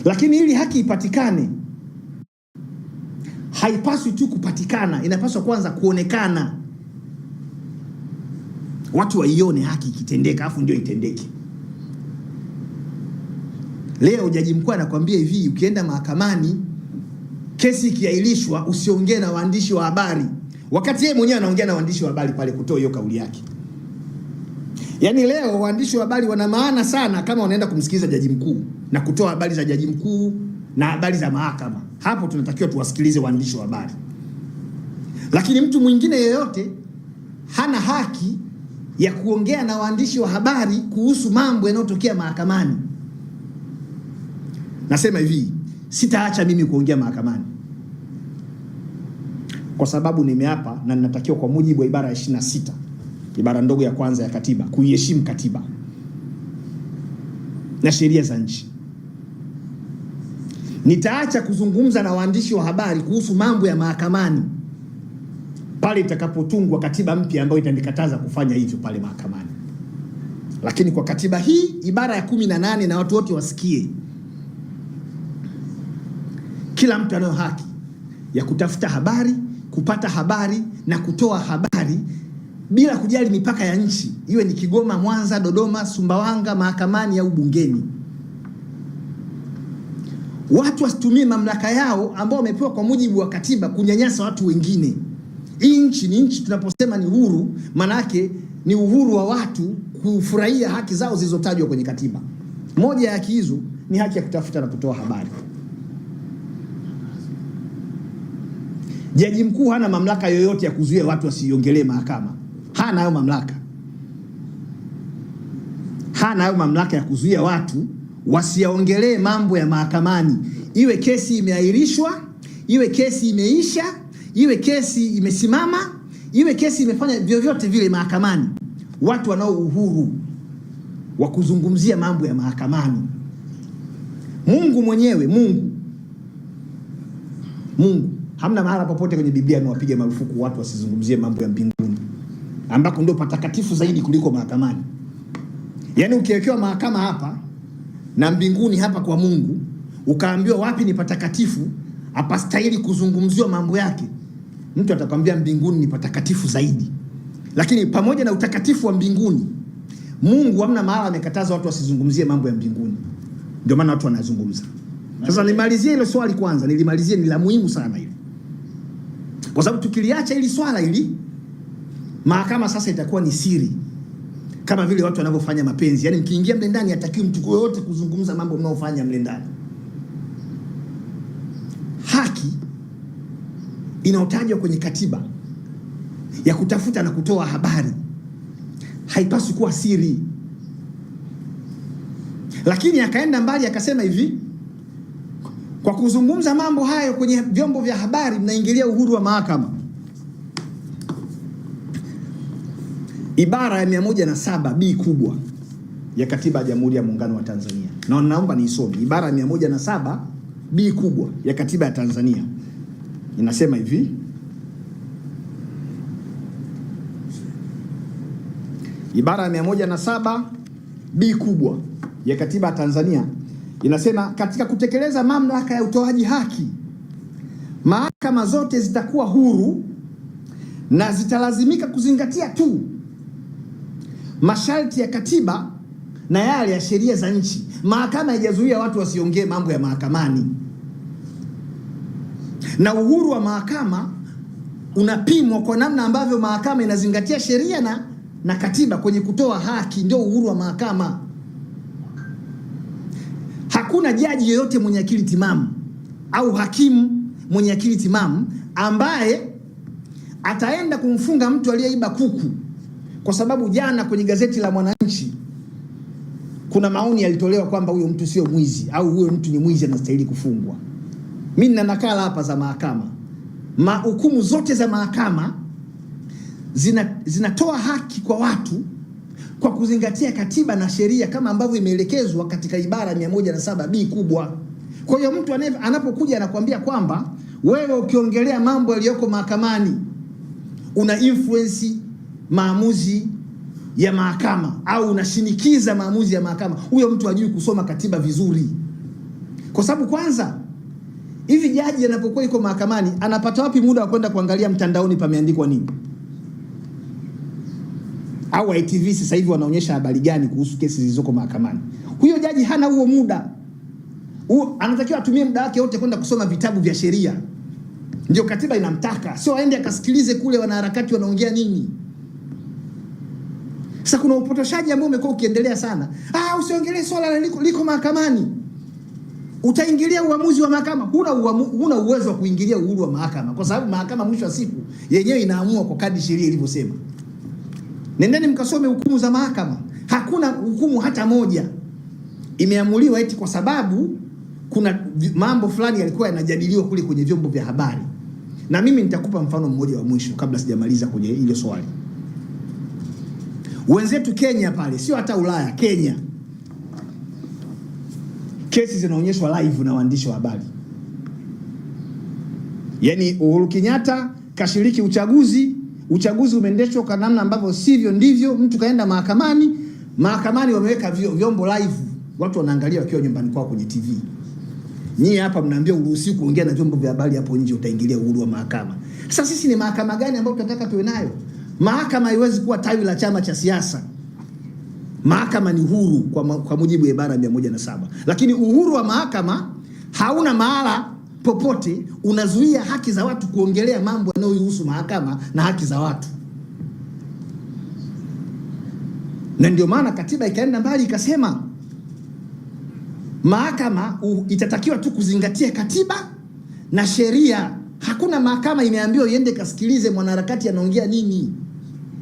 Lakini ili haki ipatikane, haipaswi tu kupatikana, inapaswa kwanza kuonekana, watu waione haki ikitendeka, afu ndio itendeke. Leo jaji mkuu anakuambia hivi, ukienda mahakamani kesi ikiahirishwa, usiongee na waandishi wa habari, wakati yeye mwenyewe anaongea na waandishi wa habari pale kutoa hiyo kauli yake. Yaani leo waandishi wa habari wana maana sana kama wanaenda kumsikiliza jaji mkuu na kutoa habari za jaji mkuu na habari za mahakama. Hapo tunatakiwa tuwasikilize waandishi wa habari, lakini mtu mwingine yeyote hana haki ya kuongea na waandishi wa habari kuhusu mambo yanayotokea mahakamani. Nasema hivi, sitaacha mimi kuongea mahakamani kwa sababu nimeapa na ninatakiwa kwa mujibu wa ibara ya 26 ibara ndogo ya kwanza ya katiba kuiheshimu katiba na sheria za nchi. Nitaacha kuzungumza na waandishi wa habari kuhusu mambo ya mahakamani pale itakapotungwa katiba mpya ambayo itanikataza kufanya hivyo pale mahakamani. Lakini kwa katiba hii ibara ya 18, na watu wote wasikie, kila mtu anayo haki ya kutafuta habari, kupata habari na kutoa habari bila kujali mipaka ya nchi, iwe ni Kigoma, Mwanza, Dodoma, Sumbawanga, mahakamani au bungeni. Watu wasitumie mamlaka yao ambao wamepewa kwa mujibu wa katiba kunyanyasa watu wengine. Hii nchi ni nchi, tunaposema ni huru, manake ni uhuru wa watu kufurahia haki zao zilizotajwa kwenye katiba. Moja ya haki hizo ni haki ya kutafuta na kutoa habari. Jaji mkuu hana mamlaka yoyote ya kuzuia watu wasiongelee mahakama. Hana hayo mamlaka, hana hayo mamlaka ya kuzuia watu wasiyaongelee mambo ya mahakamani, iwe kesi imeahirishwa, iwe kesi imeisha, iwe kesi imesimama, iwe kesi imefanya vyovyote vile mahakamani. Watu wanao uhuru wa kuzungumzia mambo ya mahakamani. Mungu mwenyewe, Mungu hamna mahala popote kwenye Biblia amewapiga marufuku watu wasizungumzie mambo ya mbinguni, ambako ndio patakatifu zaidi kuliko mahakamani. Yaani ukiwekewa mahakama hapa na mbinguni hapa kwa Mungu, ukaambiwa wapi ni patakatifu, hapastahili kuzungumziwa mambo yake, mtu atakwambia mbinguni ni patakatifu zaidi. Lakini pamoja na utakatifu wa mbinguni, Mungu hamna mahala amekataza watu wasizungumzie mambo ya mbinguni. Ndio maana watu wanazungumza. Sasa nimalizie hilo swali kwanza, nilimalizie, ni la muhimu sana hili, kwa sababu tukiliacha hili swala hili, mahakama sasa itakuwa ni siri, kama vile watu wanavyofanya mapenzi. Yaani mkiingia mle ndani, hatakiwi mtu yoyote kuzungumza mambo mnaofanya mle ndani. Haki inayotajwa kwenye katiba ya kutafuta na kutoa habari haipaswi kuwa siri. Lakini akaenda mbali akasema hivi, kwa kuzungumza mambo hayo kwenye vyombo vya habari mnaingilia uhuru wa mahakama. Ibara ya 107 B kubwa ya Katiba ya Jamhuri ya Muungano wa Tanzania, na naomba niisome ibara ya 107 B kubwa ya Katiba ya Tanzania inasema hivi: ibara ya 107 B kubwa ya Katiba ya Tanzania inasema katika kutekeleza mamlaka ya utoaji haki, mahakama zote zitakuwa huru na zitalazimika kuzingatia tu masharti ya katiba na yale ya sheria za nchi. Mahakama haijazuia watu wasiongee mambo ya mahakamani, na uhuru wa mahakama unapimwa kwa namna ambavyo mahakama inazingatia sheria na katiba kwenye kutoa haki. Ndio uhuru wa mahakama. Hakuna jaji yeyote mwenye akili timamu au hakimu mwenye akili timamu ambaye ataenda kumfunga mtu aliyeiba kuku kwa sababu jana kwenye gazeti la Mwananchi kuna maoni yalitolewa kwamba huyo mtu sio mwizi au huyo mtu ni mwizi anastahili kufungwa. Mimi nina nakala hapa za mahakama. Mahukumu zote za mahakama zinatoa haki kwa watu kwa kuzingatia katiba na sheria kama ambavyo imeelekezwa katika ibara 107 B kubwa. Kwa hiyo mtu anapokuja anakuambia kwamba wewe ukiongelea mambo yaliyoko mahakamani una influence maamuzi ya mahakama au unashinikiza maamuzi ya mahakama, huyo mtu hajui kusoma katiba vizuri. Kwa sababu kwanza, hivi jaji anapokuwa yuko mahakamani anapata wapi muda wa kwenda kuangalia mtandaoni pameandikwa nini? Au ITV sasa hivi wanaonyesha habari gani kuhusu kesi zilizoko mahakamani? Huyo jaji hana huo muda. Huo anatakiwa atumie muda wake wote kwenda kusoma vitabu vya sheria. Ndio katiba inamtaka, sio aende akasikilize kule wanaharakati wanaongea nini. Sasa kuna upotoshaji ambao umekuwa ukiendelea sana. Ah, usiongelee swala la liko mahakamani. Utaingilia uamuzi wa mahakama. Huna uwezo wa kuingilia uhuru wa mahakama, kwa sababu mahakama mwisho wa siku yenyewe inaamua kwa kadri sheria ilivyosema. Nendeni mkasome hukumu za mahakama. Hakuna hukumu hata moja imeamuliwa eti kwa sababu kuna mambo fulani yalikuwa yanajadiliwa kule kwenye vyombo vya habari. Na mimi nitakupa mfano mmoja wa mwisho kabla sijamaliza kwenye hilo swali. Wenzetu Kenya pale, sio hata Ulaya, Kenya, kesi zinaonyeshwa live na waandishi wa habari. Yaani Uhuru Kenyatta kashiriki uchaguzi, uchaguzi umeendeshwa kwa namna ambavyo sivyo ndivyo, mtu kaenda mahakamani, mahakamani wameweka vyombo live, watu wanaangalia wakiwa nyumbani kwao kwenye TV. Nyie hapa mnaambia uruhusi kuongea na vyombo vya habari hapo nje, utaingilia uhuru wa mahakama. Sasa sisi ni mahakama gani ambayo tunataka tuwe nayo? Mahakama haiwezi kuwa tawi la chama cha siasa. Mahakama ni huru kwa mujibu wa ibara ya 107. Lakini uhuru wa mahakama hauna mahala popote unazuia haki za watu kuongelea mambo yanayohusu mahakama na haki za watu. Na ndio maana katiba ikaenda mbali ikasema mahakama itatakiwa tu kuzingatia katiba na sheria. Hakuna mahakama imeambiwa iende kasikilize mwanaharakati anaongea nini.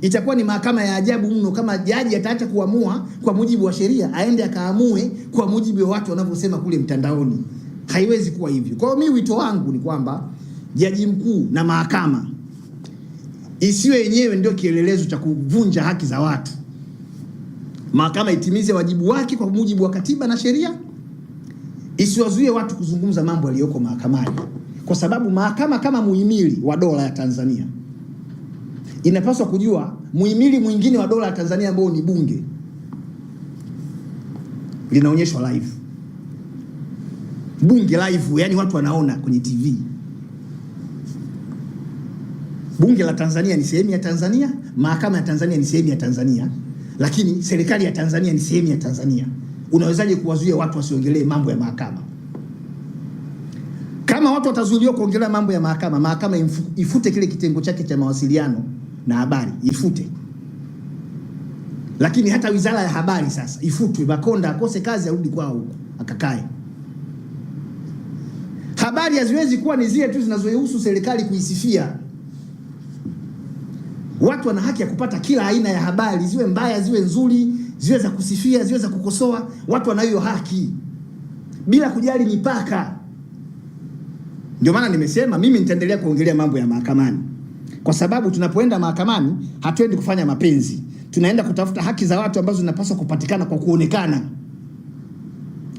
Itakuwa ni mahakama ya ajabu mno kama jaji ataacha kuamua kwa mujibu wa sheria aende akaamue kwa mujibu wa watu wanavyosema kule mtandaoni. Haiwezi kuwa hivyo. Kwa hiyo mimi wito wangu ni kwamba jaji mkuu na mahakama isiwe yenyewe ndio kielelezo cha kuvunja haki za watu. Mahakama itimize wajibu wake kwa mujibu wa katiba na sheria, isiwazuie watu kuzungumza mambo yaliyoko mahakamani, kwa sababu mahakama kama muhimili wa dola ya Tanzania inapaswa kujua muhimili mwingine wa dola ya Tanzania ambao ni bunge linaonyeshwa live. Bunge live, yani watu wanaona kwenye TV. Bunge la Tanzania ni sehemu ya Tanzania, mahakama ya Tanzania ni sehemu ya Tanzania, lakini serikali ya Tanzania ni sehemu ya Tanzania. Unawezaje kuwazuia watu wasiongelee mambo ya mahakama? Kama watu watazuiliwa kuongelea mambo ya mahakama, mahakama ifute kile kitengo chake cha mawasiliano na habari, ifute. Lakini hata wizara ya habari sasa ifutwe, Makonda akose kazi, arudi kwao huko akakae. Habari haziwezi kuwa ni zile tu zinazohusu serikali kuisifia. Watu wana haki ya kupata kila aina ya habari, ziwe mbaya, ziwe nzuri, ziwe za kusifia, ziwe za kukosoa. Watu wana hiyo haki bila kujali mipaka. Ndio maana nimesema mimi nitaendelea kuongelea mambo ya mahakamani, kwa sababu tunapoenda mahakamani hatuendi kufanya mapenzi, tunaenda kutafuta haki za watu ambazo zinapaswa kupatikana kwa kuonekana.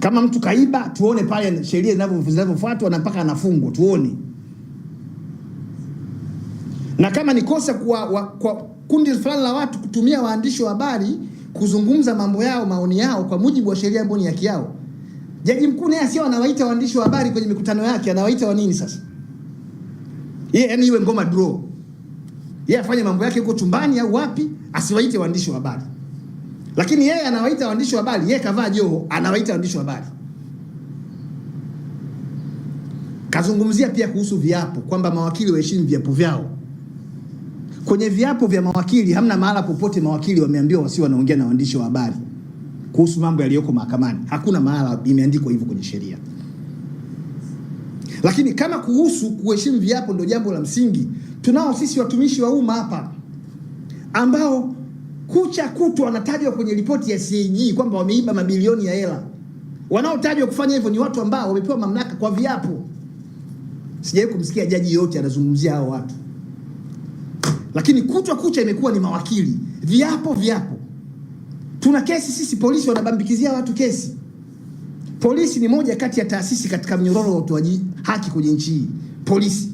Kama mtu kaiba, tuone pale sheria zinavyofuatwa na mpaka anafungwa, tuone. Na kama ni kosa kwa kundi fulani la watu kutumia waandishi wa habari kuzungumza mambo yao, maoni yao kwa mujibu wa sheria ambayo ni haki yao, jaji mkuu naye sio anawaita waandishi wa habari kwenye mikutano yake, anawaita wa nini sasa? Yeye yani iwe ngoma draw. Yeye afanye mambo yake huko chumbani au wapi, asiwaite waandishi wa habari. Lakini yeye anawaita waandishi wa habari, yeye kavaa joho, anawaita waandishi wa habari. Kazungumzia pia kuhusu viapo kwamba mawakili waheshimu viapo vyao. Kwenye viapo vya mawakili hamna mahala popote mawakili wameambiwa wasiwe wanaongea na waandishi wa habari kuhusu mambo yaliyoko mahakamani. Hakuna mahala imeandikwa hivyo kwenye sheria. Lakini kama kuhusu kuheshimu viapo ndio jambo la msingi, tunao sisi watumishi wa umma hapa ambao kucha kutwa wanatajwa kwenye ripoti ya CAG kwamba wameiba mabilioni ya hela. Wanaotajwa kufanya hivyo ni watu ambao wamepewa mamlaka kwa viapo. Sijawahi kumsikia jaji yote anazungumzia hao watu, lakini kutwa kucha imekuwa ni mawakili, viapo viapo. Tuna kesi sisi, polisi wanabambikizia watu kesi. Polisi ni moja kati ya taasisi katika mnyororo wa utoaji haki kwenye nchi hii. Polisi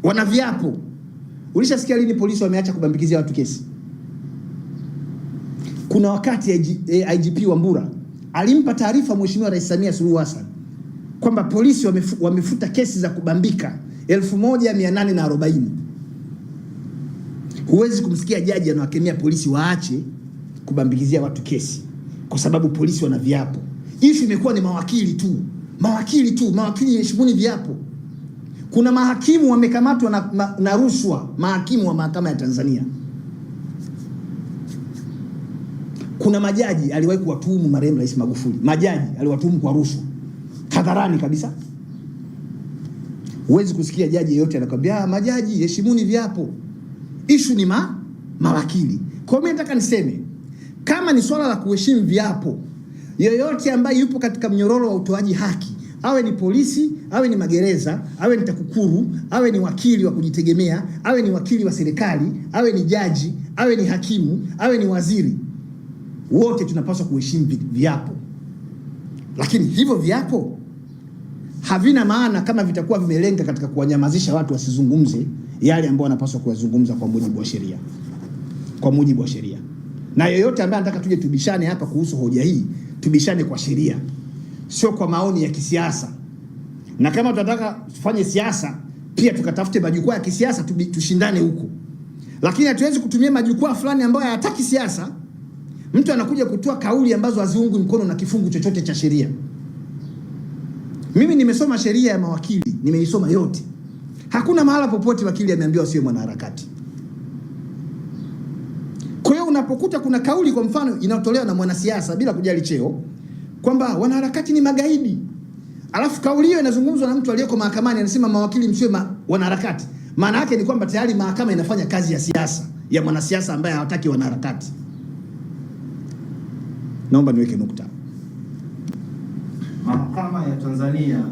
wana viapo. Ulishasikia lini polisi wameacha kubambikizia watu kesi? Kuna wakati IGP Wambura alimpa taarifa Mheshimiwa Rais Samia Suluhu Hassan kwamba polisi wamefuta kesi za kubambika 1840. Huwezi kumsikia jaji anawakemea polisi waache kubambikizia watu kesi kwa sababu polisi wana viapo. Ishu imekuwa ni mawakili tu, mawakili tu, mawakili heshimuni viapo. Kuna mahakimu wamekamatwa na rushwa, mahakimu wa mahakama ya Tanzania. Kuna majaji aliwahi kuwatuhumu marehemu Rais Magufuli, majaji aliwatuhumu kwa rushwa hadharani kabisa. Huwezi kusikia jaji yeyote anakwambia majaji heshimuni viapo. Ishu ni mawakili. Kwa hiyo nataka niseme kama ni swala la kuheshimu viapo, yoyote ambaye yupo katika mnyororo wa utoaji haki, awe ni polisi, awe ni magereza, awe ni TAKUKURU, awe ni wakili wa kujitegemea, awe ni wakili wa serikali, awe ni jaji, awe ni hakimu, awe ni waziri, wote tunapaswa kuheshimu viapo. Lakini hivyo viapo havina maana kama vitakuwa vimelenga katika kuwanyamazisha watu wasizungumze yale ambayo wanapaswa kuyazungumza kwa mujibu wa sheria, kwa mujibu wa sheria. Na yeyote ambaye anataka tuje tubishane hapa kuhusu hoja hii, tubishane kwa sheria, sio kwa maoni ya kisiasa. Na kama tunataka tufanye siasa pia tukatafute majukwaa ya kisiasa tushindane huko, lakini hatuwezi kutumia majukwaa fulani ambayo hayataki siasa. Mtu anakuja kutoa kauli ambazo haziungwi mkono na kifungu chochote cha sheria. Mimi nimesoma sheria ya mawakili, nimeisoma yote. Hakuna mahala popote wakili ameambiwa asiwe mwanaharakati. Kwa hiyo unapokuta kuna kauli kwa mfano inayotolewa na mwanasiasa bila kujali cheo kwamba wanaharakati ni magaidi, alafu kauli hiyo inazungumzwa na mtu aliyeko mahakamani anasema mawakili msiwe wanaharakati, maana yake ni kwamba tayari mahakama inafanya kazi ya siasa ya mwanasiasa ambaye hawataki wanaharakati. Naomba niweke nukta. Mahakama ya Tanzania